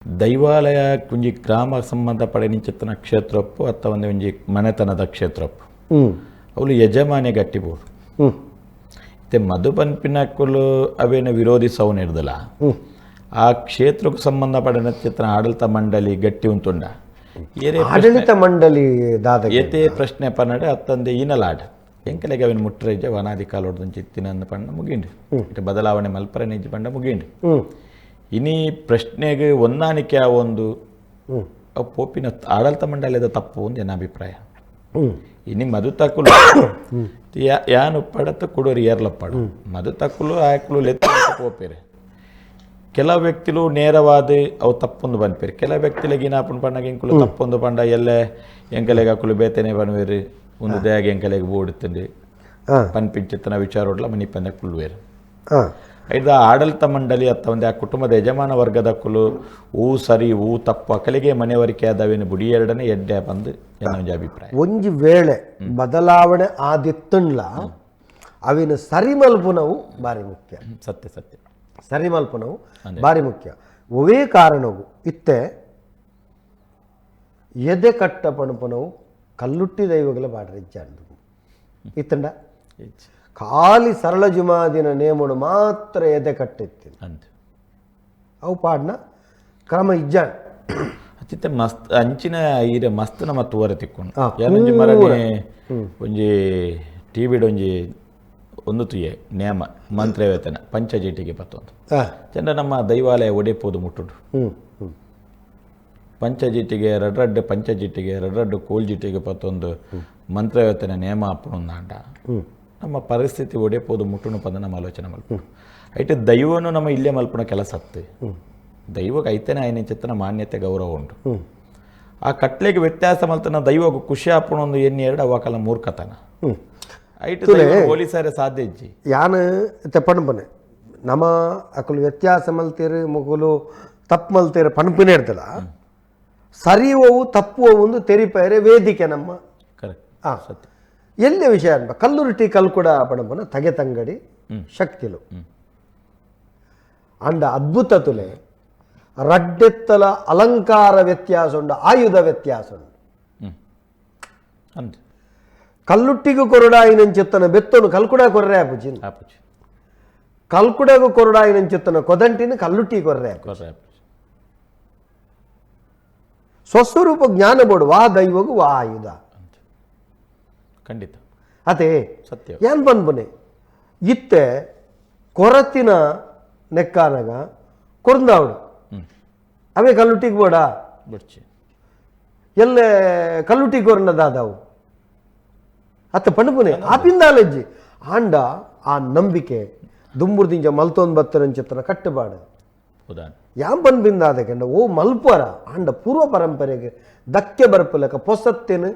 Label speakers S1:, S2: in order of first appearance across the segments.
S1: ದೈವಾಲಯ ಒಂಜಿ ಗ್ರಾಮ ಸಂಬಂಧ ಪಡೆನಿಂಚಿತ್ತನ ಕ್ಷೇತ್ರಪ್ಪು ಅತ್ತ ಒಂದು ಒಂಜಿ ಮನೆತನದ ಕ್ಷೇತ್ರಪ್ಪು. ಅವಳು ಯಜಮಾನಿ ಗಟ್ಟಿಬೋದು. ಮತ್ತೆ ಮಧುಪನ್ಪಿನಕ್ಕುಲು ಅವೇನ ವಿರೋಧಿಸವನು ಇರ್ದಲ್ಲ. ಆ ಕ್ಷೇತ್ರಕ್ಕೆ ಸಂಬಂಧಪಡಿನ ಚಿತ್ರ ಆಡಳಿತ ಮಂಡಳಿ ಗಟ್ಟಿ ಉಂಟುಂಡ.
S2: ಆಡಳಿತ ಮಂಡಳಿ ದಾದ
S1: ಏತೇ ಪ್ರಶ್ನೆ ಪನ್ನಡೆ ಅತ್ತಂದೆ ಈನಲಾಡ್ ಎಂಕಲೆಗೆ ಅವಿನ ಮುಟ್ರೆಜ್ಜ ವನಾದಿ ಕಾಲೋಡ್ದು ಚಿತ್ತಿನ ಪಂಡ ಮುಗಿಂಡು, ಇಟ್ಟು ಬದಲಾವಣೆ ಮಲ್ಪರ ನಿಜ ಪಂಡ ಮುಗಿಂಡು. ಇನಿ ಪ್ರಶ್ನೆಗೆ ಹೊಂದಾಣಿಕೆ ಆ ಒಂದು ಪೋಪಿನ ಆಡಳಿತ ಮಂಡಳಿದ ತಪ್ಪು ಒಂದು ಎನ್ನ ಅಭಿಪ್ರಾಯ. ಇನಿ ಮಧು ತಕ್ಕುಲು ಯಾನು ಪಡತ ಕುಡೋರು ಏರ್ಲಪ್ಪಡು ಮಧು ತಕ್ಕುಲು ಆಕುಲು ಲೆತ್ತ ಪೋಪೇರೆ. ಕೆಲವು ವ್ಯಕ್ತಿಲು ನೇರವಾದ ಅವು ತಪ್ಪೊಂದು ಬಂದ್ಪೇರು, ಕೆಲವು ವ್ಯಕ್ತಿಲಿಗೆ ಏನಾಪುಂಡು ಪಂಡಾಗ ಎಂಕುಲು ತಪ್ಪೊಂದು ಪಂಡ ಎಲ್ಲೆ ಎಂಕಲೆಗೆ ಅಕುಲು ಬೇತನೆ ಬನ್ವೇರು ಒಂದು ದೇಗ ಎಂಕಲೆಗೆ ಬೋಡುತ್ತಂಡು ಪನ್ಪಿಂಚಿತ್ತನ ವಿಚಾರ ಮನಿ ಪಂದ ಕುಳ್ಳುವೇರು. ಐದ ಆಡಳಿತ ಮಂಡಳಿ ಅತ್ತ ಒಂದು ಆ ಕುಟುಂಬದ ಯಜಮಾನ ವರ್ಗದ ಕುಲು ಹೂ ಸರಿ ಹೂ ತಪ್ಪು ಅಕಲಿಗೆ ಮನೆವರಿಕೆ ಆದವೇನು ಬುಡಿ ಎರಡನೇ ಎಡ್ಡೆ ಬಂದು ಎನ್ನ ಅಭಿಪ್ರಾಯ.
S2: ಒಂಜಿ ವೇಳೆ ಬದಲಾವಣೆ ಆದಿತ್ತಂಡ್ಲ ಅವಿನ ಸರಿಮಲ್ಪುನವು ಭಾರಿ ಮುಖ್ಯ.
S1: ಸತ್ಯ ಸತ್ಯ
S2: ಸರಿಮಲ್ಪುನವು ಭಾರಿ ಮುಖ್ಯ. ಒವೇ ಕಾರಣವು ಇತ್ತೆ ಎದೆ ಕಟ್ಟ ಪಣಪುನವು ಕಲ್ಲುಟ್ಟಿ ದೈವಗಳ ಬಾಡ್ರಿಜ್ಜಾಂಡು ಇತ್ತಂಡ ಖಾಲಿ ಸರಳ ಜುಮಾದಿನ ನೇಮಡು ಮಾತ್ರ ಎದೆ ಕಟ್ಟಿತ್ತೀನಿ
S1: ಅಂತ
S2: ಅವು ಪಾಡ್ನ ಕ್ರಮ ಇಜ್ಜಾನ್
S1: ಅಚಿತ ಮಸ್ತ್ ಅಂಚಿನ ಈರೆ ಮಸ್ತ್ ನಮ್ಮ ತೂವರೆ ತಿಕ್ಕೊಂಡು ಏನೊಂಜಿ ಮರನೆ ಒಂಜಿ ಟಿ ವಿಡ್ ಒಂಜಿ ಒಂದು ತುಯೆ ನೇಮ ಮಂತ್ರವೇತನ ಪಂಚಜೀಟಿಗೆ ಪತ್ತೊಂದು ಚಂದ್ರ ನಮ್ಮ ದೈವಾಲಯ ಒಡೆಪೋದು ಮುಟ್ಟುಡು. ಪಂಚಜೀಟಿಗೆ ರಡ್ರಡ್ಡು ಪಂಚಜೀಟಿಗೆ ರಡ್ರಡ್ಡು ಕೋಲ್ಜೀಟಿಗೆ ಪತ್ತೊಂದು ಮಂತ್ರವೇತನ ನೇಮ ಅಪ್ಪಣೊಂದಾಂಡ ನಮ್ಮ ಪರಿಸ್ಥಿತಿ ಒಡೆಪೋದು ಮುಟ್ಟುನು ಪಂದ ನಮ್ಮ ಆಲೋಚನೆ ಮಲ್ಪ. ಐಟು ದೈವನು ನಮ್ಮ ಇಲ್ಲೇ ಮಲ್ಪುಣ ಕೆಲಸ ಅತ್ತು ದೈವಕ್ಕೆ ಐತನೇ ಆಯ್ನ ಚಿತ್ತನ ಮಾನ್ಯತೆ ಗೌರವ ಉಂಟು. ಆ ಕಟ್ಲೆಗೆ ವ್ಯತ್ಯಾಸ ಮಲ್ತನ ದೈವಕ್ಕೆ ಖುಷಿ ಆಪುಣ ಒಂದು ಎಣ್ಣೆ ಎರಡು ಅವಾಕಲ ಮೂರ್ಖತನ ಐಟು ಹೋಲಿಸಾರೆ ಸಾಧ್ಯ ಇಜ್ಜಿ.
S2: ಯಾನು ತೆಪ್ಪಣಪನೆ ನಮ್ಮ ಅಕುಲು ವ್ಯತ್ಯಾಸ ಮಲ್ತೇರು ಮುಗುಲು ತಪ್ಪು ಮಲ್ತೇರು ಪಣಪಿನೇ ಇರ್ತಲ್ಲ ಸರಿ ಹೋವು ತಪ್ಪು ಒಂದು ತೆರಿಪೈರೆ ವೇದಿಕೆ ನಮ್ಮ
S1: ಕರೆಕ್ಟ್ ಸತ್ಯ.
S2: ಎಲ್ಲಿ ವಿಷಯ ಅನ್ಬ ಕಲ್ಲುರುಟಿ ಕಲ್ಕುಡ ಪಣಪನ ತಗೆ ತಂಗಡಿ ಶಕ್ತಿಲು ಅಂಡ ಅದ್ಭುತ ತುಲೆ ರಡ್ಡೆತ್ತಲ ಅಲಂಕಾರ ವ್ಯತ್ಯಾಸ ಉಂಡು ಆಯುಧ ವ್ಯತ್ಯಾಸ ಉಂಡು.
S1: ಅಂದ
S2: ಕಲ್ಲುಟ್ಟಿಗೂ ಕೊರಡಾಯಿನಂಚಿತ್ತನ ಬೆತ್ತನು ಕಲ್ಕುಡ ಕೊರ್ರೆ ಆಪುಜಿ
S1: ಆಪುಜಿ
S2: ಕಲ್ಕುಡಗೂ ಕೊರಡಾಯಿನಂಚಿತ್ತನ ಕೊದಂಟಿನ ಕಲ್ಲುಟ್ಟಿ ಕೊರ್ರೆ
S1: ಕೊರ್ರೆ ಆಪುಜಿ.
S2: ಸ್ವಸ್ವರೂಪ ಜ್ಞಾನ ಬೋಡು ವಾ ದೈವಗು ವಾ ಆಯುಧ
S1: ಖಂಡಿತ
S2: ಅದೇ
S1: ಸತ್ಯ.
S2: ಏನ್ ಬಂದ್ಬನೆ ಇತ್ತೆ ಕೊರತಿನ ನೆಕ್ಕಾನಗ ಕೊರಂದಾವಡು ಅವೇ ಕಲ್ಲುಟ್ಟಿಗೆ ಬೋಡ
S1: ಬಿಡ್ಚಿ
S2: ಎಲ್ಲೆ ಕಲ್ಲುಟ್ಟಿ ಕೊರನದಾದವು ಅತ್ತ ಪಣಪುನೆ ಆಪಿಂದಾಲಜ್ಜಿ ಆಂಡ ಆ ನಂಬಿಕೆ ದುಂಬುರ್ದಿಂಜ ಮಲ್ತೊಂದು ಬತ್ತರಂಚಿತ್ತನ ಕಟ್ಟುಬಾಡು ಯಾಂ ಬಂದ್ಬಿಂದಾದ ಕಂಡ ಓ ಮಲ್ಪರ ಆಂಡ ಪೂರ್ವ ಪರಂಪರೆಗೆ ಧಕ್ಕೆ ಬರ್ಪುಲಕ ಪೊಸತ್ತೇನು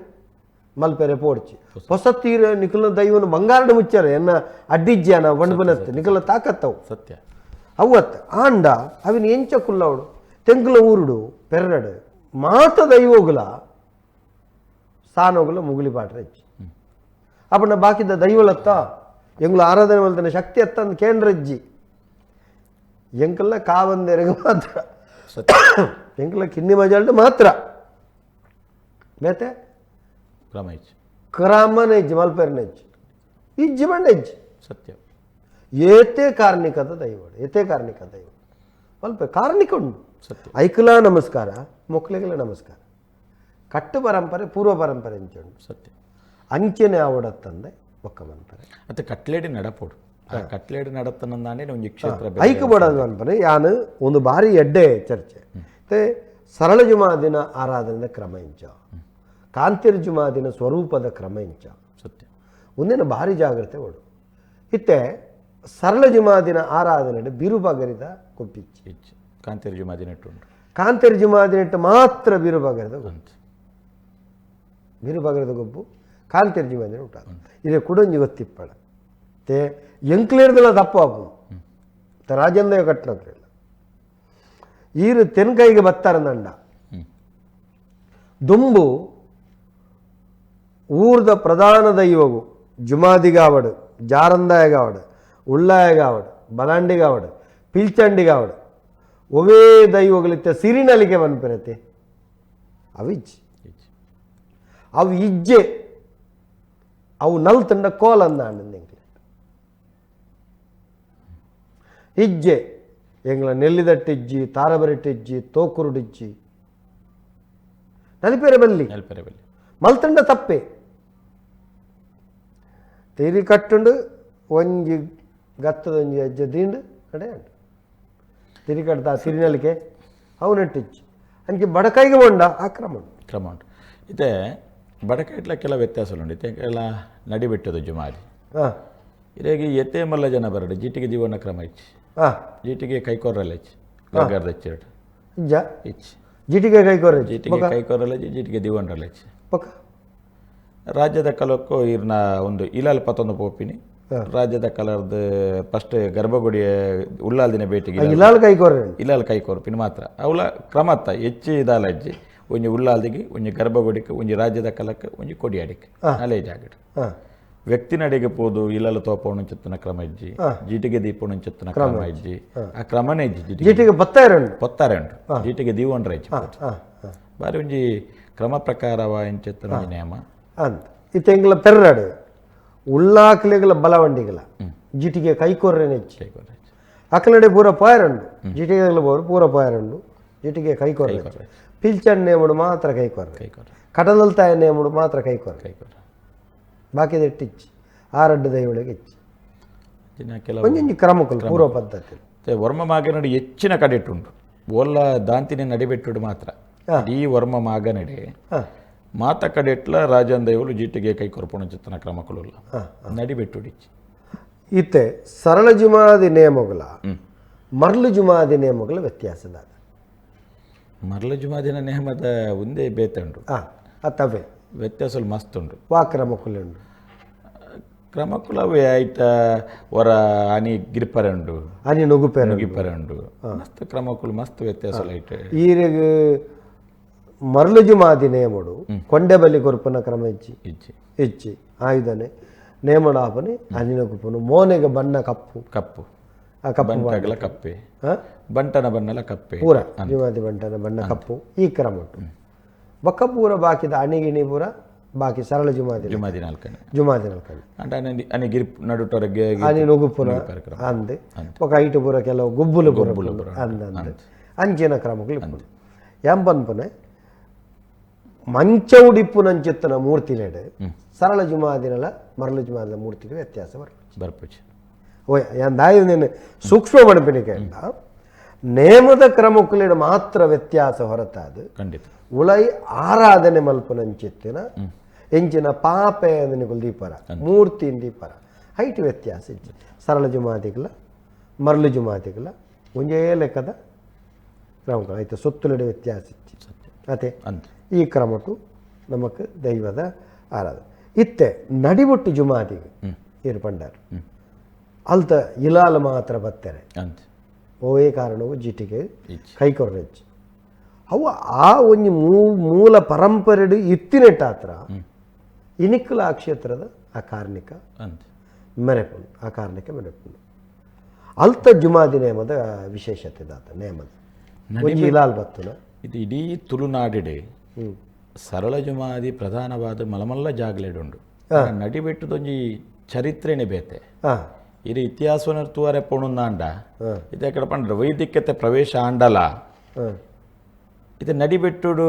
S2: ಮಲ್ಪೆರೆ ಪೋಡ್ಚಿ ಪೊಸತ್ತೀರ ನಿಖಲ ದೈವನು ಬಂಗಾರಡ ಮುಚ್ಚಾರ ಎನ್ನ ಅಡ್ಡಿಜ್ಯಾನ ಬಂಡ್ಬನತ್ತೆ ನಿಖಲ ತಾಕತ್ತವು
S1: ಸತ್ಯ
S2: ಅವತ್ ಆಂಡ ಅವಿನ ಎಂಚ ಕುಲ್ಲವಡು ತೆಂಕುಲ ಊರುಡು ಪೆರ್ರಡು ಮಾತ ದೈವೋಗುಲ ಸಾನೋಗುಲ ಮುಗುಲಿ ಪಾಟ್ರೆ ಹೆಚ್ಚು ಅಪ್ಪನ ಬಾಕಿದ ದೈವಲತ್ತ ಎಂಗುಲ ಆರಾಧನೆ ಮಲ್ತನ ಶಕ್ತಿ ಅತ್ತ ಅಂದ್ ಕೇಂದ್ರಜ್ಜಿ ಎಂಕಲ್ಲ ಕಾವಂದೆರೆಗೆ ಮಾತ್ರ ಎಂಕಲ್ಲ ಕಿನ್ನಿ ಮಜಾಲ್ಡು ಮಾತ್ರ ಬೇತೆ
S1: ಕ್ರಮ ಇಜ್ಜಿ
S2: ಕ್ರಮನ ಇಜ್ಜಿ ಮಲ್ಪೆರ್ನ ಇಜ್ಜಿ ಇಜ್ಜಿ ಬಂಡ ಇಜ್ಜಿ
S1: ಸತ್ಯ.
S2: ಏತೇ ಕಾರ್ಣಿಕದ ದೈವಡು ಏತೇ ಕಾರ್ಣಿಕ ದೈವ ಮಲ್ಪ ಕಾರ್ಣಿಕ ಉಂಡು
S1: ಸತ್ಯ.
S2: ಐಕುಲ ನಮಸ್ಕಾರ ಮೊಕ್ಲೆಗಳ ನಮಸ್ಕಾರ ಕಟ್ಟು ಪರಂಪರೆ ಪೂರ್ವ ಪರಂಪರೆ ಅಂಚುಂಡು
S1: ಸತ್ಯ.
S2: ಅಂಚೆನೆ ಆವಡತ್ತಂದೆ ಬೊಕ್ಕ ಮನ್ಪರೆ
S1: ಅತ್ತೆ ಕಟ್ಲೇಡಿ ನಡಪೋಡು ಆ ಕಟ್ಲೇಡಿ ನಡತ್ತನಂದಾನೆ ಒಂಜಿ ಕ್ಷೇತ್ರ
S2: ಐಕು ಬೋಡದು ಅನ್ಪನೆ ಯಾನು ಒಂದು ಭಾರಿ ಎಡ್ಡೆ ಚರ್ಚೆ ಮತ್ತೆ ಸರಳ ಜುಮಾದಿನ ಆರಾಧನೆ ಕ್ರಮ ಇಂಚ ಕಾಂತಿರ್ ಜುಮಾದಿನ ಸ್ವರೂಪದ ಕ್ರಮ ಇಂಚ
S1: ಸತ್ಯ.
S2: ಒಂದಿನ ಭಾರಿ ಜಾಗ್ರತೆ ಓಡು ಇತ್ತೆ ಸರಳ ಜುಮಾದಿನ ಆರಾಧನೆ ಬಿರುಬಗರಿದ ಕೊಪ್ಪಿಚ್ಚಿ
S1: ಇಚ್ಚು ಕಾಂತಿರ್ ಜುಮಾದಿನ ಉಂಟು
S2: ಕಾಂತಿರ್ ಜುಮಾದಿನಟ್ಟು ಮಾತ್ರ ಬಿರುಬಗರಿದ ಗೊಬ್ಬು ಬಿರುಬಗರಿದ ಗೊಬ್ಬು ಕಾಂತಿರ್ ಜುಮಾದಿನ ಊಟ ಇದೆ ಕುಡೊಂಜಿ ಗೊತ್ತಿಪ್ಪಳ ತೇ ಎಂಕ್ಲೇರ್ದಲ್ಲ ತಪ್ಪು ಆಪು ರಾಜಂದಯ ಕಟ್ಟನಕ್ರಿಲ್ಲ ಈರು ತೆನ್ಕೈಗೆ ಬತ್ತಾರ ನಂಡ ದುಂಬು ಊರ್ದ ಪ್ರಧಾನ ದೈವಗು ಜುಮಾದಿಗಾವಡು ಜಾರಂದಾಯಗಾವಡು ಉಳ್ಳಾಯಗಾವಡು ಬಲಾಂಡಿಗಾವಡು ಪಿಲ್ಚಂಡಿಗಾವಡು ಒವೇ ದೈವಗಳಿತ್ತೆ ಸಿರಿನಲಿಗೆ ಬಂದ್ಪಿರತ್ತೆ ಅವು ಇಜ್ಜಿ. ಅವು ಇಜ್ಜೆ ಅವು ನಲ್ ತಂಡ ಕೋಲಂದ ಎಂಗ್ಲೆ ಇಜ್ಜೆ ಎಂಗ್ಲ ನೆಲ್ಲಿದಟ್ಟಿಜ್ಜಿ, ತಾರಬರಿಟ್ಟಿಜ್ಜಿ, ತೋಕುರುಡಿಜ್ಜಿ, ನಲಿಪೇರೆ ಬಲ್ಲಿ ಮಲ್ತಂಡ ತಪ್ಪೆ ತಿರಿ ಕಟ್ಟುಂಡು ಒಂಜಿ ಗತ್ತದೊಂಜಿ ಅಜ್ಜ ದಿಂಡು ಕಡೆ ಉಂಡು ತಿರಿ ಕಟ್ಟ ತಿರಿನಲಿಕೆ ಅವು ನೆಟ್ಟಿಜ್ಜಿ. ಅಂಚೆ ಬಡಕಾಯಿಗೆ ಬೊಂಡ ಆ ಕ್ರಮ ಉಂಟು,
S1: ಕ್ರಮ ಉಂಟು. ಇತ್ತೆ ಬಡಕಾಯಿಟ್ಲ ಕೆಲವು ವ್ಯತ್ಯಾಸ ಉಂಟು. ಇತ್ತೆ ಎಲ್ಲ ನಡಿಬೆಟ್ಟದ ಜುಮಾದಿ ಇದಾಗಿ ಎತ್ತೆ ಮಲ್ಲ ಜನ ಬರಡು ಜೀಟಿಗೆ ಜೀವನ ಕ್ರಮ ಇಚ್ಚಿ, ಜೀಟಿಗೆ ಕೈಕೊರಲ್ಲ ಇಚ್ಚಿ, ಗರ್ಗರ್ದ ಹೆಚ್ಚಿರಡು ಇಚ್ಚಿ,
S2: ಜೀಟಿಗೆ ಕೈಕೊರ,
S1: ಜೀಟಿಗೆ ಕೈಕೊರಲ್ಲ, ಜೀಟಿಗೆ ದಿವನ್ರಲ್ಲ ಇಚ್ಚಿ.
S2: ಪಕ್ಕ
S1: ರಾಜ್ಯದ ಕಲಕ್ಕೂ ಇರ್ನ ಒಂದು ಇಲಾಲ್ ಪತ್ತೊಂದು ಪೋಪಿನಿ ರಾಜ್ಯದ ಕಲರ್ದು ಫಸ್ಟ್ ಗರ್ಭಗುಡಿಯ ಉಳ್ಳಾಲ್ದಿನ ಭೇಟಿಗೆ
S2: ಇಲಾಲ್ ಕೈಕೊರ,
S1: ಇಲಾಲ್ ಕೈಕೊರ್ಪಿನ ಮಾತ್ರ ಅವಳ ಕ್ರಮತ್ತ ಹೆಚ್ಚಿ ಇದಾಲ ಅಜ್ಜಿ ಒಂಜಿ ಉಳ್ಳಾಲ್ದಿಗೆ, ಒಂಜಿ ಗರ್ಭಗುಡಿಗೆ, ಒಂಜಿ ರಾಜ್ಯದ ಕಲಕ್ಕೆ, ಒಂಜಿ ಕೊಡಿಯಾಡಿಗೆ ಅಲೇ ಜಾಗಡ್ ವ್ಯಕ್ತಿ ನಡಿಗೆ ಪೋದು ಇಲ್ಲಲ್ಲ ತೋಪವಣ ಚೆತ್ತನ ಕ್ರಮ ಇಜ್ಜಿ, ಜೀಟಿಗೆ ದೀಪವಣ ಚೆತ್ತನ ಕ್ರಮ ಇಜ್ಜಿ. ಆ ಕ್ರಮನೇ ಇಜ್ಜಿ.
S2: ಜೀಟಿಗೆ ಪತ್ತಾರೆ ಉಂಟು,
S1: ಪತ್ತಾರೆ ಉಂಟು, ಜೀಟಿಗೆ ದೀವೊಂಡ್ರ ಇಜ್ಜಿ. ಬಾರಿ ಒಂಜಿ ಕ್ರಮ ಪ್ರಕಾರವ ಇಂಚೆತ್ತನ ಒಂಜಿ ನಿಯಮ
S2: ಅಂತ. ಇತ್ತೆ ಎಂಗ್ಲ ಪೆರ್ರಾಡು ಉಳ್ಳಾಕ್ಲೆಗಳ ಬಲವಂಡಿಗಳ ಜಿಟಿಗೆ ಕೈಕೊರ್ರೆನೆ ಹೆಚ್ಚಿ, ಅಕ್ಲಡೆ ಪೂರ ಪಾಯರಂಡು, ಜಿಟಿಗೆಗಳ ಪೂರ ಪಾಯರಂಡು, ಜಿಟಿಗೆ ಕೈಕೊರ್ರೆ. ಪಿಲ್ಚನ್ ನೇಮುಡು ಮಾತ್ರ ಕೈಕೊರ್ರೆ, ಕಟದಲ್ ತಾಯ ನೇಮುಡು ಮಾತ್ರ ಕೈಕೊರ್ರೆ,
S1: ಕೈಕೊರ್ರೆ
S2: ಬಾಕಿದ ಇಚ್ಚಿ ಆರಡ್ಡು ದೈವಳಿಗೆ ಇಚ್ಚಿ. ಒಂಜೊಂಜಿ ಕ್ರಮಕ್ಕಲು ಪೂರ್ವ ಪದ್ಧತಿ.
S1: ವರ್ಮ ಮಾಗನಡಿ ಹೆಚ್ಚಿನ ಕಡೆಟುಂಟು ಓಲ್ಲ ದಾಂತಿನ ನಡಿಬೆಟ್ಟುಡು ಮಾತ್ರ. ಈ ವರ್ಮ ಮಾಗನಡಿ ಮಾತ ಕಡೆಟ್ಲ ರಾಜನ್ ದೈವಲು ಜೀಟಿಗೆ ಕೈ ಕೊರ್ಪುಣ ಚಿತ್ತನ ಕ್ರಮಕ್ಕಳು ನಡಿಬೆಟ್ಟುಡಿಚ್ಚಿ.
S2: ಇತ್ತೆ ಸರಳ ಜುಮಾದಿ ನೇಮಗಳ ಮರಳು ಜುಮಾದಿ ನೇಮಗಳ ವ್ಯತ್ಯಾಸದ
S1: ಮರಳು ಜುಮಾದಿನ ನೇಮದ ಒಂದೇ ಬೇತುಂಡು
S2: ಅತ್ತವೇ
S1: ವ್ಯತ್ಯಾಸ ಮಸ್ತ್ ಉಂಟು.
S2: ವಾ ಕ್ರಮಕ್ಕುಲುಂಡು
S1: ಕ್ರಮಕ್ಕುಲವೇ ಆಯ್ತ ಹೊರ ಅನಿ ಗಿರ್ಪರೆ ಉಂಡು,
S2: ಅನಿ ನುಗುಪೆರೆ
S1: ನುಗಿಪರೆ ಉಂಡು, ಮಸ್ತ್ ಕ್ರಮಕ್ಕುಲು ಮಸ್ತ್ ವ್ಯತ್ಯಾಸ ಐತೆ.
S2: ಈರೆಗ್ ಮರಳು ಜುಮಾದಿ ನೇಮಡು ಕೊಂಡೆ ಬಲಿ ಕೊರ್ಪುನ ಕ್ರಮ ಇಜ್ಜಿ
S1: ಇಜ್ಜಿ
S2: ಇಜ್ಜಿ ಆಯುಧನೆ ನೇಮಡಾಪನೆ ಅನಿ ನುಗುಪುನು ಮೋನೆಗೆ ಬಣ್ಣ ಕಪ್ಪು
S1: ಕಪ್ಪು
S2: ಆ ಕಪ್ಪು
S1: ಬಂಟಗಲ ಕಪ್ಪೆ ಬಂಟನ ಬಣ್ಣಲ ಕಪ್ಪೆ
S2: ಪೂರ ಜುಮಾದಿ ಬಂಟನ ಬಣ್ಣ ಕಪ್ಪು ಈ ಕ್ರಮ ಉಂಟು. ಬೊಕ್ಕ ಪೂರ ಬಾಕಿದ ಅಣಿಗಿಣಿ ಪೂರ ಬಾಕಿ ಸರಳ ಜುಮಾದಿ
S1: ಜುಮಾದಿ ನಾಲ್ಕನೆ
S2: ಜುಮಾದಿ ನಾಲ್ಕನೆ
S1: ಅನಿ ಗಿರಿಪ್ ನಡುಟೊರಗೆ
S2: ಅನಿ ನುಗುಪುನ ಅಂದ್ ಬೊಕ್ಕ ಐಟು ಪೂರ ಕೆಲವು ಗುಬ್ಬುಲು ಪೂರ ಅಂದ್ ಅಂದ್ ಅಂಚಿನ ಕ್ರಮಗಳು ಇಪ್ಪುಂಡು. ಎಂಬನ್ಪುನೆ ಮಂಚ ಉಡಿಪ್ಪುನಂಚಿತ್ತನ ಮೂರ್ತಿಲೆಡ್ ಸರಳ ಜುಮಾದಿನಲ ಮರಳು ಜುಮಾದಿನ ಮೂರ್ತಿಗೆ ವ್ಯತ್ಯಾಸ
S1: ಬರ್ಪುಜಿ.
S2: ಓಯ್ ದಾಯಿ ಸೂಕ್ಷ್ಮ ಮಣಪಿನಿಕೆ ನೇಮದ ಕ್ರಮಕ್ಕುಲೆಡ್ ಮಾತ್ರ ವ್ಯತ್ಯಾಸ ಹೊರತಾದು
S1: ಖಂಡಿತ
S2: ಉಳೈ ಆರಾಧನೆ ಮಲ್ಪುನಂಚಿತ್ತಿನ ಎಂಚಿನ ಪಾಪೆ ಅಂದನಿಕುಲು ದೀಪರ ಮೂರ್ತಿ ದೀಪರ ಹೈಟ್ ವ್ಯತ್ಯಾಸ ಇಜ್ಜಿ. ಸರಳ ಜುಮಾದಿಗಳ ಮರಳು ಜುಮಾದಿಗಳ ಒಂಜೇ ಲೆಕ್ಕದ ಕ್ರಮಗಳು ಆಯ್ತು, ಸೊತ್ತುಲೆಡೆ ವ್ಯತ್ಯಾಸ ಇಜ್ಜಿ ಅತೆ. ಈ ಕ್ರಮಟು ನಮಕ್ ದೈವದ ಆರಾಧನೆ ಇತ್ತೆ ನಡಿಬೊಟ್ಟು ಜುಮಾದಿಗೆ ಏರು ಪಂಡಾರು ಅಲ್ತ ಇಲಾಲ್ ಮಾತ್ರ ಬತ್ತಾರೆ ಓವೇ ಕಾರಣವು ಜಿಟಿಗೆ ಕೈಕೊರ್ರೆಜ್ಜಿ. ಅವು ಆ ಒಂಜಿ ಮೂಲ ಪರಂಪರೆಡು ಇತ್ತಿನೆಟ್ಟಾತ್ರ ಇನಿಕ್ಕಲ ಆ ಕ್ಷೇತ್ರದ ಆ ಕಾರ್ಣಿಕ ಮೆರೆಪುಂಡು, ಆ ಕಾರ್ಣಿಕ ಮೆರೆಪುಂಡು. ಅಲ್ತ ಜುಮಾದಿ ನೇಮದ ವಿಶೇಷತೆ ದಾತ ನೇಮದ ಒಂಜಿ ಇಲಾಲ್ ಬತ್ತುನ.
S1: ಇದು ಇಡೀ ತುಳುನಾಡಿಡೆ ಸರಳ ಜುಮಾದಿ ಪ್ರಧಾನವಾದ ಮಲಮಲ್ಲ ಜಾಗಲೆಡುಂಡು. ನಡಿಬೆಟ್ಟದೊಂಜಿ ಚರಿತ್ರೆನೆ ಬೇತೆ ಇದು ಇತಿಹಾಸವನ್ನು ತೂವರೆ ಪೋಣುಂದಾಂಡ ಇದು ಕಡೆ ಪಂಡ್ರೆ ವೈದಿಕತೆ ಪ್ರವೇಶ ಆಂಡಲ ಇದು ನಡಿಬೆಟ್ಟುಡು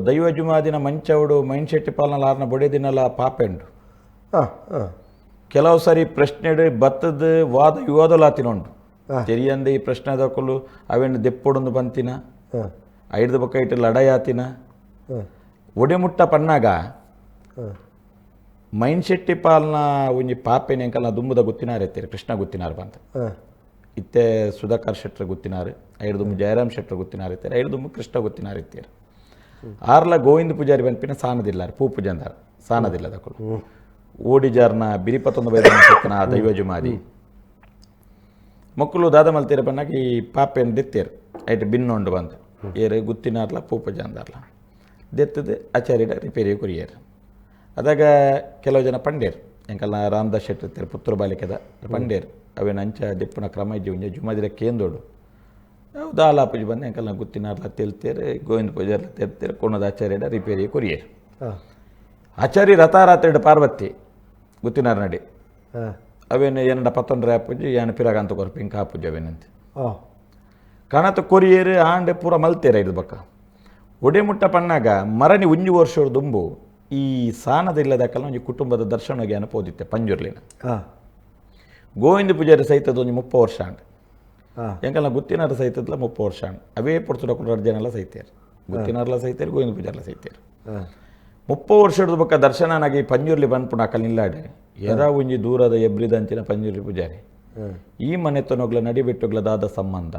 S1: ದೈವ ಜುಮಾದಿನ ಮಂಚವುಡು ಮೈನ್ಶೆಟ್ಟಿ ಪಾಲನಲ ಆರ್ನ ಬೊಡೆದಿನಲ ಪಾಪೆಂಡು. ಕೆಲವು ಸಾರಿ ಪ್ರಶ್ನೆಡು ಬತ್ತದ ವಾದ ವಿವಾದಲಾತಿನೊಂಡು ತೆರಿಯಂದೆ ಈ ಪ್ರಶ್ನೆ ದಕ್ಕಲು ಅವೇನು ದೆಪ್ಪೊಡೊಂದು ಬಂತಿನ ಐಡ್ದ ಬೊಕ್ಕ ಇಟ್ಟು ಲಡಾಯಾತಿನ ಒಡೆಮುಟ್ಟ ಪನ್ನಾಗ ಮೈನ್ಶೆಟ್ಟಿ ಪಾಲ್ನ ಒಂಜಿ ಪಾಪೆನೆ ಅಂಕಲ್ನ ದುಂಬುದ ಗುತ್ತಿನಾರ್ ಎತ್ತೀರಿ ಕೃಷ್ಣ ಗುತ್ತಿನಾರ್ ಬಂತ ಇತ್ತೆ ಸುಧಾಕರ್ ಶೆಟ್ರ್ ಗುತ್ತಿನಾರು ಐಡ್ದುಂಬು ಜಯರಾಮ್ ಶೆಟ್ರ್ ಗುತ್ತಿನಾರ್ ಎತ್ತೀರಿ ಐಡ್ದುಂಬು ಕೃಷ್ಣ ಗುತ್ತಿನಾರ್ ಎತ್ತೀರಿ ಆರ್ಲ ಗೋವಿಂದ ಪೂಜಾರಿ ಬಂಪಿನ ಸಾನದಿಲ್ಲಾರ ಪೂ ಪೂಜಂದಾರ ಸಾನದಿಲ್ಲ ದಕ್ಕಲು ಓಡಿಜಾರ್ನ ಬಿರಿಪತ್ತೊಂದು ಬೈದ ದೈವ ಜುಮಾದಿ ಮಕ್ಕಳು ದಾದ ಮಲ್ತೀರ ಪನ್ನಾಗ ಈ ಪಾಪೆಯನ್ನು ದೆತ್ತೇರು ಐಟ್ ಬಿನ್ನೊಂಡು ಬಂದು ಏರು ಗುತ್ತಿನಾರ್ಲ ಪೂ ಪೂಜಂದಾರ್ಲ ದೆತ್ತದು ಆಚಾರ್ಯಡ ರಿಪೇರಿ ಕೊರಿಯರು. ಅದಾಗ ಕೆಲವು ಜನ ಪಂಡೇರು ಎಂಕಲ್ನ ರಾಮದಾಸ್ ಶೆಟ್ಟಿ ಇರ್ತಾರೆ ಪುತ್ತೂರು ಬಾಲಿಕೆದ ಪಂಡೇರು ಅವೇನು ಅಂಚ ದೆಪ್ಪುನ ಕ್ರಮ ಇಜ್ಜಿ ಒಂಜಿ ಜುಮಾದಿರ ಕೇಂದೋಡು ದಾಲಾಪುಜಿ ಬಂದು ಎಂಕಲ್ನ ಗುತ್ತಿನಾರ್ಲ ತೆಲ್ತೇರು ಗೋವಿಂದ ಪೂಜಾರ್ಲ ತೆಲ್ತೇರು ಕೊಣದ ಆಚಾರ್ಯಡ ರಿಪೇರಿ ಕೊರಿಯೇರು. ಆಚಾರ್ಯ ರಥಾರಾತ್ರಿಡ ಪಾರ್ವತಿ ಗುತ್ತಿನಾರ್ ನಡಿ ಅವೇನು ಏನಡ ಪತ್ತೊಂಡ್ರೆ ಆಪುಜಿ ಯಾನ ಪಿರಾಗಂತ ಕೊರ್ಪಿ ಇಂಕ ಆಪುಜಿ ಅವೇನಂತೆ ಕಣತ ಕೊರಿಯೇರು ಆಂಡೆ ಪೂರ ಮಲ್ತೇರ ಇದು ಬಕ್ಕ ಒಡೆ ಮುಟ್ಟ ಪಣ್ಣಾಗ ಮರಣಿ ಒಂಜಿ ವರ್ಷ ದುಂಬು ಈ ಸಾನದಿಲ್ಲದಕ್ಕಲ್ಲ ಒಂಜಿ ಕುಟುಂಬದ ದರ್ಶನ ಜ್ಞಾನ ಪೋದಿತ್ತೆ ಪಂಜುರ್ಲಿನ ಗೋವಿಂದ ಪೂಜಾರಿ ಸಹಿತದ ಒಂಜಿ 30 ವರ್ಷ ಆಂಡ್ ಎಂಕಲ್ನ ಗುತ್ತಿನಾರ ಸಹಿತದ್ಲ 30 ವರ್ಷ ಆಂಡ್ ಅವೇ ಪೊರ್ತುಡ ಎರಡು ಜನಲ್ಲ ಸಹಿತೇರು ಗುತ್ತಿನಾರ್ಲ ಸಹಿತೇರು ಗೋವಿಂದ ಪೂಜಾರ್ಲ ಸಹಿತೇರು 30 ವರ್ಷದ ಬಕ್ಕ ದರ್ಶನನಾಗಿ ಪಂಜುರ್ಲಿ ಬಂದ್ಪುಣ ಅಕ್ಕಲ್ ನಿಲ್ಲಾಡೆ ಎರ ಒಂಜಿ ದೂರದ ಎಬ್ರಿದಂಚಿನ ಪಂಜುರ್ಲಿ ಪೂಜಾರಿ ಈ ಮನೆತನೊಗ್ಲ ನಡಿಬಿಟ್ಟುಗ್ಲ ದಾದ ಸಂಬಂಧ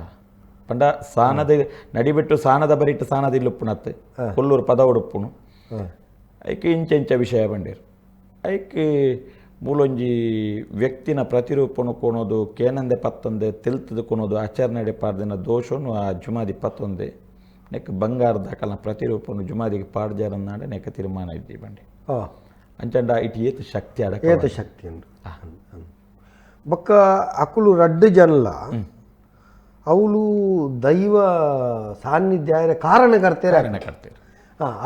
S1: ಪಂಡ ಸಾನದ ನಡಿಬಿಟ್ಟು ಸಾನದ ಬರಿಟ್ಟು ಸಾನದ ಇಲ್ಲುಪ್ಪುನತ್ತೆ ಕೊಲ್ಲೂರು ಪದ ಉಡುಪ್ಪುನು ಐಕೆ ಇಂಚ ಇಂಚ ವಿಷಯ ಬಂಡೇರು ಐಕೆ ಮೂಲೊಂಜಿ ವ್ಯಕ್ತಿನ ಪ್ರತಿರೂಪನು ಕೊನೋದು ಕೇನಂದೆ ಪತ್ತೊಂದೆ ತಿಲ್ತದ ಕೊನೋದು ಆಚರಣೆ ಪಾಡ್ದಿನ ದೋಷನು ಆ ಜುಮಾದಿ ಪತ್ತೊಂದೆ ನೆಕ್ ಬಂಗಾರದ ಕಲ್ನ ಪ್ರತಿರೂಪನು ಜುಮಾದಿಗೆ ಪಾಡ್ಜಾರನ್ನಾಡೆ ನೆಕ್ಕ ತೀರ್ಮಾನ ಇದ್ದಿ ಬಂಡೆ ಅಂಚಂಡ it ಏತು ಶಕ್ತಿ ಅಡ
S2: ಏತು ಶಕ್ತಿ ಉಂಟು ಬೊಕ್ಕ ಅಕುಲು ರಡ್ಡು ಜನಲ ಅವಳು ದೈವ ಸಾನ್ನಿಧ್ಯ ಕಾರಣಕರ್ತೇರೆ
S1: ಕಾರಣಕರ್ತೇರು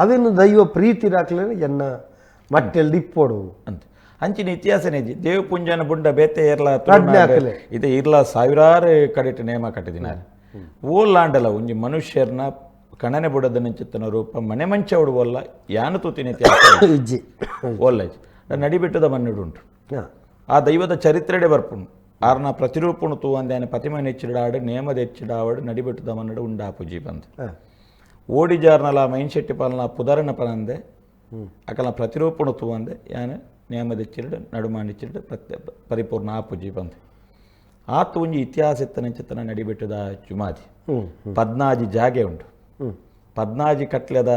S2: ಅವೇನು ದೈವ ಪ್ರೀತಿ ರಾಕ್ಲೇನೆ ಎನ್ನ ಮಟ್ಟೆಲ್ಲಿ ಇಪ್ಪೋಡು
S1: ಅಂತ ಅಂಚಿನ ಇತಿಹಾಸನೇ ದೇವಪುಂಜನ ಬುಂಡ ಬೇತೆ ಇರ್ಲ ಇದು ಇರ್ಲ ಸಾವಿರಾರು ಕಡೆಟ್ ನೇಮ ಕಟ್ಟಿದಿನ ಓಲ್ಲಾಂಡಲ ಒಂಜಿ ಮನುಷ್ಯರ್ನ ಕಣನೆ ಬುಡದ ನಂಚಿತ್ತನ ರೂಪ ಮನೆ ಮಂಚ ಉಡುವಲ್ಲ ಯಾನು ತೂತಿನ ಇತಿಹಾಸ
S2: ಇಜ್ಜಿ
S1: ಓಲ್ಲ ನಡಿಬಿಟ್ಟದ ಮನ್ನುಡುಂಟು ಆ ದೈವದ ಚರಿತ್ರೆಡೆ ಬರ್ಪುಂಡು ಆರ್ನ ಪ್ರತಿರೂಪುಣು ತೂವಂದೆ ಪತಿಮ ನೆಚ್ಚಿಡಾಡು ನೇಮದ ಹೆಚ್ಚಿಡಾವಡು ನಡಿಬಿಟ್ಟದ ಮನ್ನಡು ಉಂಡಾಪುಜಿ ಬಂದು ಓಡಿಜಾರ್ನಲ ಮೈನ್ಶೆಟ್ಟಿ ಪಾಲನ ಪುದರನ ಪನಂದೆ ಅಕಲ ಪ್ರತಿರೂಪಣು ತೂವಂದೆ ಯಾನು ನೇಮದೆಚ್ಚಿರಡು ನಡುಮಾಣಿಚ್ಚಿರಡು ಪ್ರತ್ಯ ಪರಿಪೂರ್ಣ ಆಪುಜಿ ಬಂದೆ ಆತ ಒಂಜಿ ಇತಿಹಾಸ ಎತ್ತನಂಚಿತ್ತನ ನಡಿಬಿಟ್ಟದ ಜುಮಾದಿ ಪದ್ನಾಜಿ ಜಾಗೆ ಉಂಟು ಪದ್ನಾಜಿ ಕಟ್ಲೆದ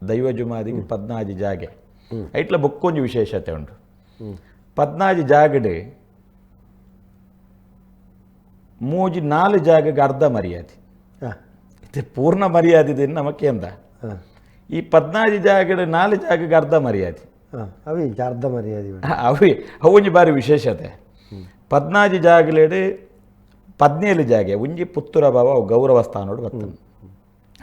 S1: ದೈವ ಜುಮಾದಿಗೆ ಪದ್ನಾಜಿ ಜಾಗೆ ಐಟ್ಲ ಬೊಕ್ಕೊಂಜಿ ವಿಶೇಷತೆ ಉಂಟು ಪದ್ನಾಜಿ ಜಾಗಡೆ ಮೂಜಿ ನಾಲು ಜಾಗಗೆ ಅರ್ಧ ಮರ್ಯಾದೆ ಇದು ಪೂರ್ಣ ಮರ್ಯಾದೆ ನಮಕ್ಕೆ ಅಂದ ಈ ಪದ್ನಾಜಿ ಜಾಗಡೆ ನಾಲು ಜಾಗಗೆ ಅರ್ಧ ಮರ್ಯಾದೆ
S2: ಅವಿ ಅರ್ಧ ಮರ್ಯಾದೆ
S1: ಅವಿ ಅವೊಂಜಿ ಬಾರಿ ವಿಶೇಷತೆ ಪದ್ನಾಜಿ ಜಾಗಲೇಡು 17 ಜಾಗೆ ಒಂಜಿ ಪುತ್ತೂರ ಬಾವ ಅವು ಗೌರವ ಸ್ಥಾನೋಡು ಬರ್ತದೆ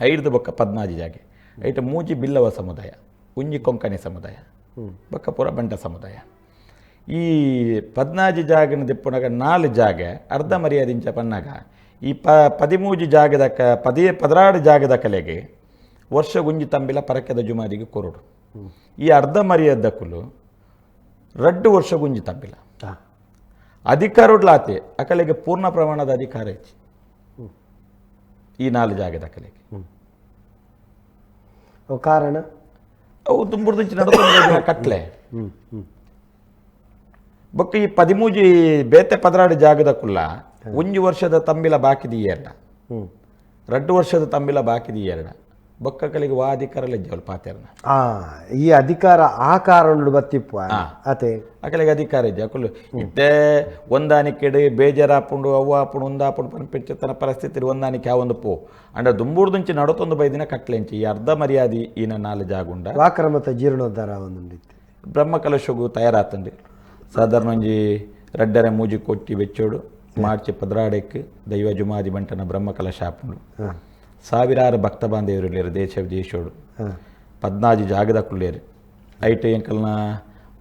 S1: ಐದು ಬೊಕ್ಕ ಪದ್ನಾಜಿ ಜಾಗೆ ಐಟ ಮೂಜಿ ಬಿಲ್ಲವ ಸಮುದಾಯ ಒಂಜಿ ಕೊಂಕಣಿ ಸಮುದಾಯ ಬೊಕ್ಕ ಪೂರ ಬಂಟ ಸಮುದಾಯ ಈ ಪದ್ನಾಜಿ ಜಾಗನ ದಿಪ್ಪುನಾಗ 4 ಜಾಗೆ ಅರ್ಧ ಮರ್ಯಾದಿಂಚ ಪನ್ನಾಗ ಈ 13 ಜಾಗದ 16 ಜಾಗದ ಕಲೆಗೆ ವರ್ಷ ಗುಂಜಿ ತಂಬಿಲ ಪರಕೆದ ಜುಮಾದಿಗೆ ಕೊರಡು ಈ ಅರ್ಧ ಮರ್ಯಾದಕ್ಕಲು 2 ವರ್ಷ ಗುಂಜಿ ತಂಬಿಲ ಅಧಿಕಾರೊಡ್ಲಾತೆ ಅಕಲೆಗೆ ಪೂರ್ಣ ಪ್ರಮಾಣದ ಅಧಿಕಾರ ಐತಿ ಈ 4 ಜಾಗದ ಅಕಲೆಗೆ
S2: ಕಾರಣ
S1: ಅವು ತುಂಬುರ್ದಿಂಚಿ ನಡ್ಕೊಂಡು ಕಟ್ಲೆ ಬೊಕ್ಕ ಈ 13 ಬೇತೆ 16 ಜಾಗದ ಕುಲ್ಲ ಒಂಜಿ ವರ್ಷದ ತಂಬಿಲ ಬಾಕಿದಿ 2 2 ವರ್ಷದ ತಂಬಿಲ ಬಾಕಿದಿ 2 ಬೊಕ್ಕ ಕಲಿಗೆ ವಾ ಅಧಿಕಾರ ಲಜ್ಜವಲ್ ಪಾತೆರ್ನ
S2: ಈ ಅಧಿಕಾರ ಆ ಕಾರಣ ಬತ್ತಿಪ್ಪ ಅತೆ
S1: ಅಕಲಿಗೆ ಅಧಿಕಾರ ಇದ್ದೆ ಅಕುಲು ಇತ್ತೆ ಒಂದಾನಿಕೆಡು ಬೇಜಾರಾಪುಂಡು ಅವ್ವ ಆಪುಂಡು ಒಂದಾಪುಂಡು ಪನ್ಪಿಂಚತನ ಪರಿಸ್ಥಿತಿ ಒಂದಾನಿಕೆ ಆ ಒಂದು ಪೋ ಅಂಡ ದುಂಬೂರ್ದುಂಚಿ ನಡತೊಂದು ಬೈದಿನ ಕಟ್ಲೆಂಚಿ ಈ ಅರ್ಧ ಮರ್ಯಾದೆ ಈನ 4 ಜಾಗುಂಡ
S2: ವಾಕ್ರಮತ ಜೀರ್ಣೋದ್ಧಾರ ಒಂದುಂಡಿತ್ತು
S1: ಬ್ರಹ್ಮಕಲಶಗೂ ತಯಾರಾತಂಡಿ ಸಾಧಾರಣ ಒಂಜಿ 2.5 ಮೂಜಿ ಕೊಟ್ಟಿ ಬೆಚ್ಚೋಡು ಮಾರ್ಚ್ 16ಕ್ಕೆ ದೈವ ಜುಮಾದಿ ಬಂಟನ ಬ್ರಹ್ಮಕಲಶ ಆಪುಂಡು ಸಾವಿರಾರು ಭಕ್ತ ಬಾಂಧವರು ದೇಶ ವಿದೇಶೋಡು 14 ಜಾಗದ ಕುಳ್ಳೇರು ಐಟ ಎಂಕಲ್ನ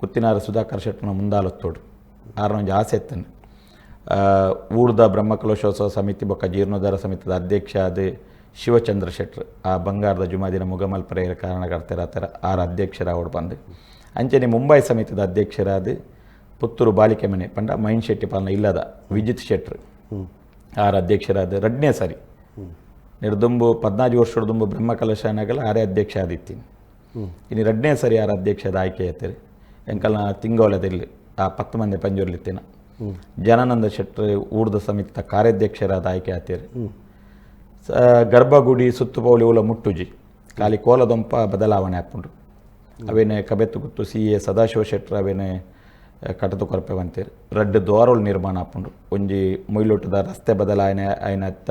S1: ಕುತ್ತಿನಾರ ಸುಧಾಕರ್ ಶೆಟ್ಟನ ಮುಂದಾಲೊತ್ತೋಡು ಆರನೊಂಜಿ ಆಸೆ ಎತ್ತನು ಊರ್ದ ಬ್ರಹ್ಮಕಲಶೋತ್ಸವ ಸಮಿತಿ ಬೊಕ್ಕ ಜೀರ್ಣೋದ್ಧಾರ ಸಮಿತಿದ ಅಧ್ಯಕ್ಷ ಅದು ಶಿವಚಂದ್ರ ಶೆಟ್ರು ಆ ಬಂಗಾರದ ಜುಮಾದಿನ ಮುಗಮಲ್ ಪ್ರೇರ ಕಾರಣಕರ್ತರ ಆರು ಅಧ್ಯಕ್ಷರಾವಡು ಬಂದು ಅಂಚನೆ ಮುಂಬೈ ಸಮಿತಿದ ಅಧ್ಯಕ್ಷರಾದ ಪುತ್ತೂರು ಬಾಲಿಕೆ ಮನೆ ಪಂಡ ಮೈನ್ ಶೆಟ್ಟಿ ಪಾಲನ ಇಲ್ಲದ ವಿಜಿತ್ ಶೆಟ್ರು ಆರು ಅಧ್ಯಕ್ಷರಾದ 2ನೇ ಸಾರಿ ನಿರ್ದುಂಬು 14 ವರ್ಷದ ದುಂಬು ಬ್ರಹ್ಮಕಲಶ ಅನ್ನಗಲ ಆರೇ ಅಧ್ಯಕ್ಷ ಆದಿತ್ತೀನಿ ಇನ್ನು 2ನೇ ಸರಿ ಆರು ಅಧ್ಯಕ್ಷದ ಆಯ್ಕೆ ಆಯ್ತಾರೆ ಎಂಕಲ್ನ ತಿಂಗೋಲದಲ್ಲಿ ಆ 10 ಮಂದಿ ಪಂಜೂರ್ಲಿತ್ತಿನ ಜನಾನಂದ ಶೆಟ್ರು ಊರ್ದ ಸಮಿತಿದ ಕಾರ್ಯಾಧ್ಯಕ್ಷರಾದ ಆಯ್ಕೆ ಆತೀರಿ ಗರ್ಭಗುಡಿ ಸುತ್ತುಪೌಳಿ ಉಲ ಮುಟ್ಟುಜಿ ಖಾಲಿ ಕೋಲದೊಂಪ ಬದಲಾವಣೆ ಹಾಕ್ಕೊಂಡು ಅವೇನೆ ಕಬೆತ್ತು ಗುತ್ತು ಸಿ.ಎ. ಸದಾಶಿವ ಶೆಟ್ರು ಅವೇನೆ ಕಟದು ಕೊರಪೆ ಬಂತೀರಿ 2 ದ್ವಾರಗಳು ನಿರ್ಮಾಣ ಹಾಕೊಂಡು ಒಂಜಿ ಮುಯ್ಲೊಟ್ಟದ ರಸ್ತೆ ಬದಲಾವಣೆ ಆಯ್ನತ್ತ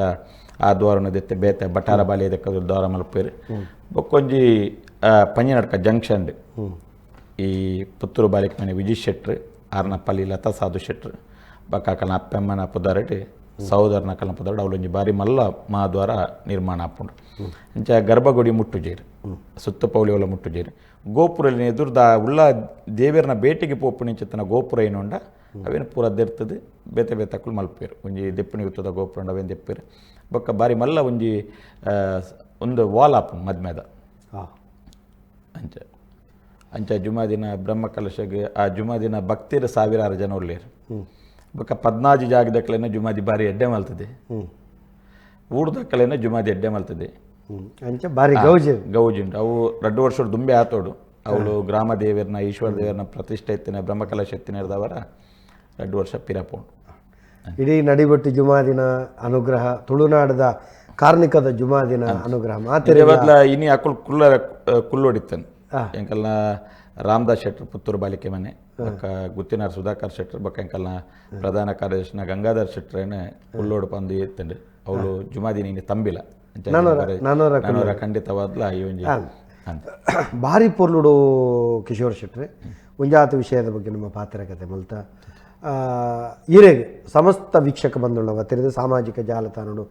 S1: ಆ ದ್ವಾರನ ದೆತ್ತೆ ಬೇತೆ ಬಟಾರ ಬಾಲಿ ಇದಕ್ಕೆ ದ್ವಾರ ಮಲ್ಪೇರು ಬೊಕ್ಕೊಂಜಿ ಪಂಜನಡ್ಕ ಜಂಕ್ಷನ್ ಈ ಪುತ್ತೂರು ಬಾಲಿಕ ಮನೆ ವಿಜಯ್ ಶೆಟ್ರು ಆರ್ನಪಲ್ಲಿ ಲತಾ ಸಾಧು ಶೆಟ್ರು ಬಕ್ಕಾಕಲ್ನ ಅಪ್ಪಮ್ಮನ ಪುದಾರಟಿ ಸಹೋದರನ ಕಲ್ಪದಡ ಅವಲೊಂಜಿ ಬಾರಿ ಮಲ್ಲ ಮಹಾದ್ವಾರ ನಿರ್ಮಾಣ ಆಪುಂಡು. ಅಂಚ ಗರ್ಭಗುಡಿ ಮುಟ್ಟುಜೇರು, ಸುತ್ತ ಪೌಳಿ ಒಲ ಮುಟ್ಟುಜೇರು. ಗೋಪುರಲ್ಲಿ ಎದುರ್ದ ಉಳ್ಳ ದೇವೆರ್ನ ಬೇಟಿಗೆ ಪೋಪುನಿಂಚಿತ್ತನ ಗೋಪುರ ಏನುಂಡ ಅವೇನು ಪೂರ ದೆರ್ತದೆ ಬೇತೆ ಬೇತಕ್ಕುಲು ಮಲ್ಪೇರು. ಒಂಜಿ ದೆಪ್ಪುನಿ ಗುತ್ತದ ಗೋಪುರ ಉಂಡು, ಅವೇನು ದೆಪ್ಪೇರು. ಬೊಕ್ಕ ಬಾರಿ ಮಲ್ಲ ಒಂಜಿ ಒಂದು ವಾಲ್ ಆಪುಂಡು ಮದ್ಮೆದ. ಅಂಚ ಅಂಚ ಜುಮಾದಿನ ಬ್ರಹ್ಮ ಕಲಶಗ್ ಆ ಜುಮಾದಿನ ಭಕ್ತಿರ ಸಾವಿರಾರು ಜನ ಉಲ್ಲೇರು. ಬೊಕ್ಕ ಪದ್ನಾಜಿ ಜಾಗದಕ್ಕಲೇನ ಜುಮಾದಿ ಬಾರಿ ಎಡ್ಡೆ ಮಲ್ತದೆ, ಊರ್ದಕ್ಕಲೇನ ಜುಮಾದಿ ಎಡ್ಡೆ ಮಲ್ತದೆ.
S2: ಅಂಚ ಬಾರಿ ಗೌಜಿ.
S1: ಗೌಜಿ ಉಂಟು. ಅವು 2 ವರ್ಷ ದುಂಬೆ ಆತೋಡು. ಅವಳು ಗ್ರಾಮ ದೇವರನ್ನ ಈಶ್ವರ ದೇವರನ್ನ ಪ್ರತಿಷ್ಠೆ ಎತ್ತಿನ ಬ್ರಹ್ಮಕಲಶ ಎತ್ತಿನದವರ 2 ವರ್ಷ ಪಿರಪೋಂಡು.
S2: ಇಡೀ ನಡಿಬಟ್ಟು ಜುಮಾದಿನ ಅನುಗ್ರಹ, ತುಳುನಾಡದ ಕಾರ್ಣಿಕದ ಜುಮಾದಿನ ಅನುಗ್ರಹ ಮಾತಿರ
S1: ಬದಲ ಇನಿ ಅಕುಲ್ ಕುಲ್ಲ ಕುಲ್ಲೊಡಿತ್ತನ್. ಎಂಕಲ್ನ ರಾಮದಾಸ್ ಶೆಟ್ಟರ್ ಪುತ್ತೂರು ಬಾಲಿಕೆ ಮನೆ, ಬೊಕ್ಕ ಗುತ್ತಿನಾರ್ ಸುಧಾಕರ್ ಶೆಟ್ಟರ್, ಬೊಕ್ಕ ಎಂಕಲ್ನ ಪ್ರಧಾನ ಕಾರ್ಯದರ್ಶಿನ ಗಂಗಾಧರ್ ಶೆಟ್ಟರೇನೆ ಕುಲ್ಲೋಡು ಪಂದು ಎತ್ತಂಡು. ಅವಳು ಜುಮಾದಿನ ಇನಿ ತಂಬಿಲ
S2: ನಾನೂರ
S1: ಖಂಡಿತವಾದ್ಲ ಈ ಒಂಜಿ ಅಂತ.
S2: ಭಾರಿ ಪೊರ್ಲುಡು ಕಿಶೋರ್ ಶೆಟ್ರೆ ಒಂಜಾತ ವಿಷಯದ ಬಗ್ಗೆ ನಮ್ಮ ಪಾತ್ರ ಕತೆ ಮಲ್ತ ಈರೆಗ್ ಸಮಸ್ತ ವೀಕ್ಷಕ ಬಂಧುಗಳವ ತಿರಿದು ಸಾಮಾಜಿಕ ಜಾಲತಾಣಡು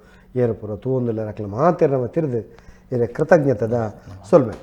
S2: ಏರುಪುರ ತೂವೊಂದುಲ್ಲ ರಕಲ ಮಾತೆರ್ನವ ತಿರಿದು ಇರೆ ಕೃತಜ್ಞತದ ಸೊಲ್ಮೆ.